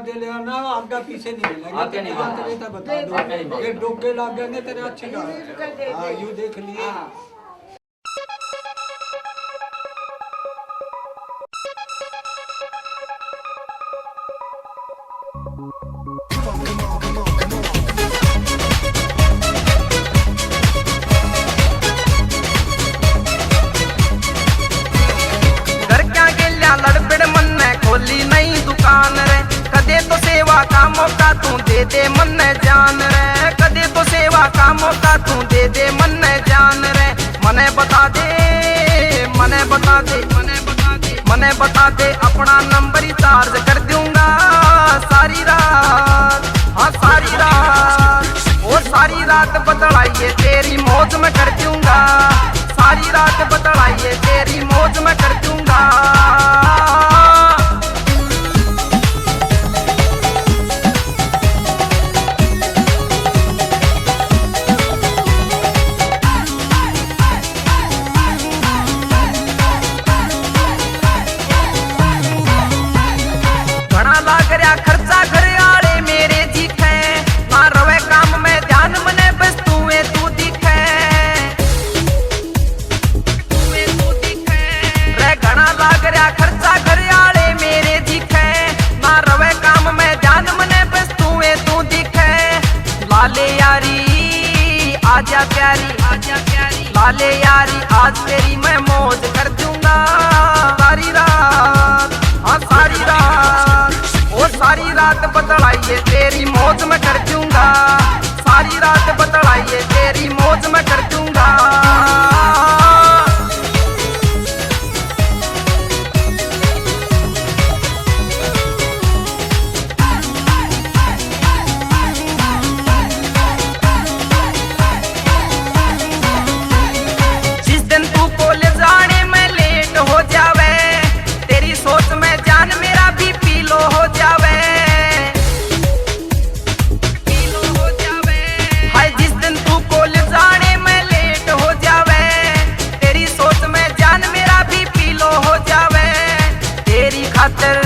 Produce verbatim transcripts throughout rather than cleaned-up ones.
दे लेना, आगे पीछे नहीं मिलेगा। आगे नहीं मांगना। तेरे तो बता दो। आगे नहीं मांगना। ये डोगे लाग गए तेरे अच्छी गाल। हाँ, यू देख लिए। घर क्या गेल्या लड़बड़ मन्ने खोली नई दुकान रे, कदे तो सेवा का मौका तू दे दे मन्ने जान रे, कदे तो सेवा का मौका तू दे दे मन्ने जान रे। मने बता दे, मने बता दे, मने बता दे, मने बता दे, अपना नंबर ही चार्ज कर दूंगा सारी रात, हाँ सारी रात, ओ सारी रात बतलाइए तेरी मौज में कर दूंगा, सारी रात बतलाइए तेरी मौज में कर दूंगा। घणा लाग रहा खर्चा घर आले मेरे दिखे, ना रवे काम में ध्यान मने बस तू ए तू दिखे। रे घणा लाग रहा खर्चा घर आले मेरे दिखे, ना रवे काम में ध्यान मने बस तू ए तू दिखे। लाले यारी आजा प्यारी, आजा प्यारी, लाले यारी आज तेरी मैं मौज कर दूंगा। सारी रात, हाँ सारी रात, ओ सारी रात बतलाइए तेरी मौज मैं कर दूंगा। सारी रात बतलाइए तेरी मौज मैं कर दूंगा। जिस दिन तू कॉलेज आने में लेट हो जावे, तेरी सोच में जान मेरा बीपी लो हो जावे। हाय जिस दिन तू कॉलेज आने में लेट हो जावे, तेरी सोच में जान मेरा बीपी लो हो जावे। तेरी खातर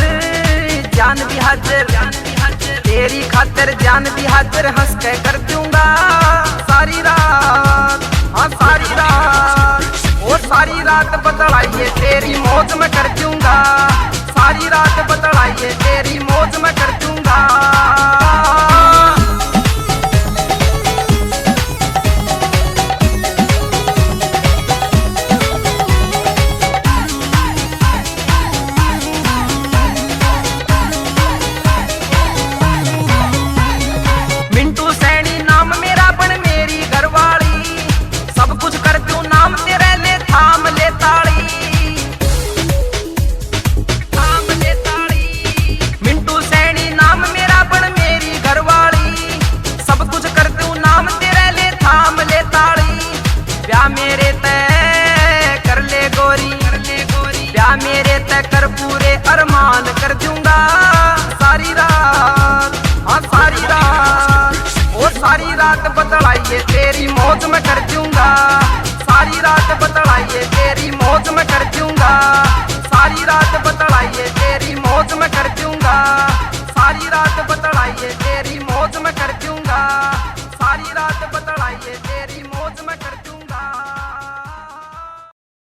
जान भी हाजिर, तेरी खातर जान भी हाजिर, हंस के कर दूंगा सारी रात, हाँ सारी रात, ओ सारी रात बतलाइए तेरी मौज मैं कर दूंगा। सारी रात बतलाइए तेरी मौज मैं कर दूंगा। मिंटू सैनी नाम मेरा बन मेरी घरवाली, सब कुछ कर दूं नाम तेरे ले थाम ले ताली। थाम ले ताली। मिंटू सैनी नाम मेरा बन मेरी घरवाली, सब कुछ कर दूं नाम तेरे ले थाम ले ताली। ब्याह मेरे तै कर ले गोरी, ब्याह मेरे तै कर पूरे अरमान कर दूंगा सारी रात, हाँ सारी रात, ओ सारी रात बतलाइए तेरी मौज मैं कर दूंगा। सारी रात बतलाइए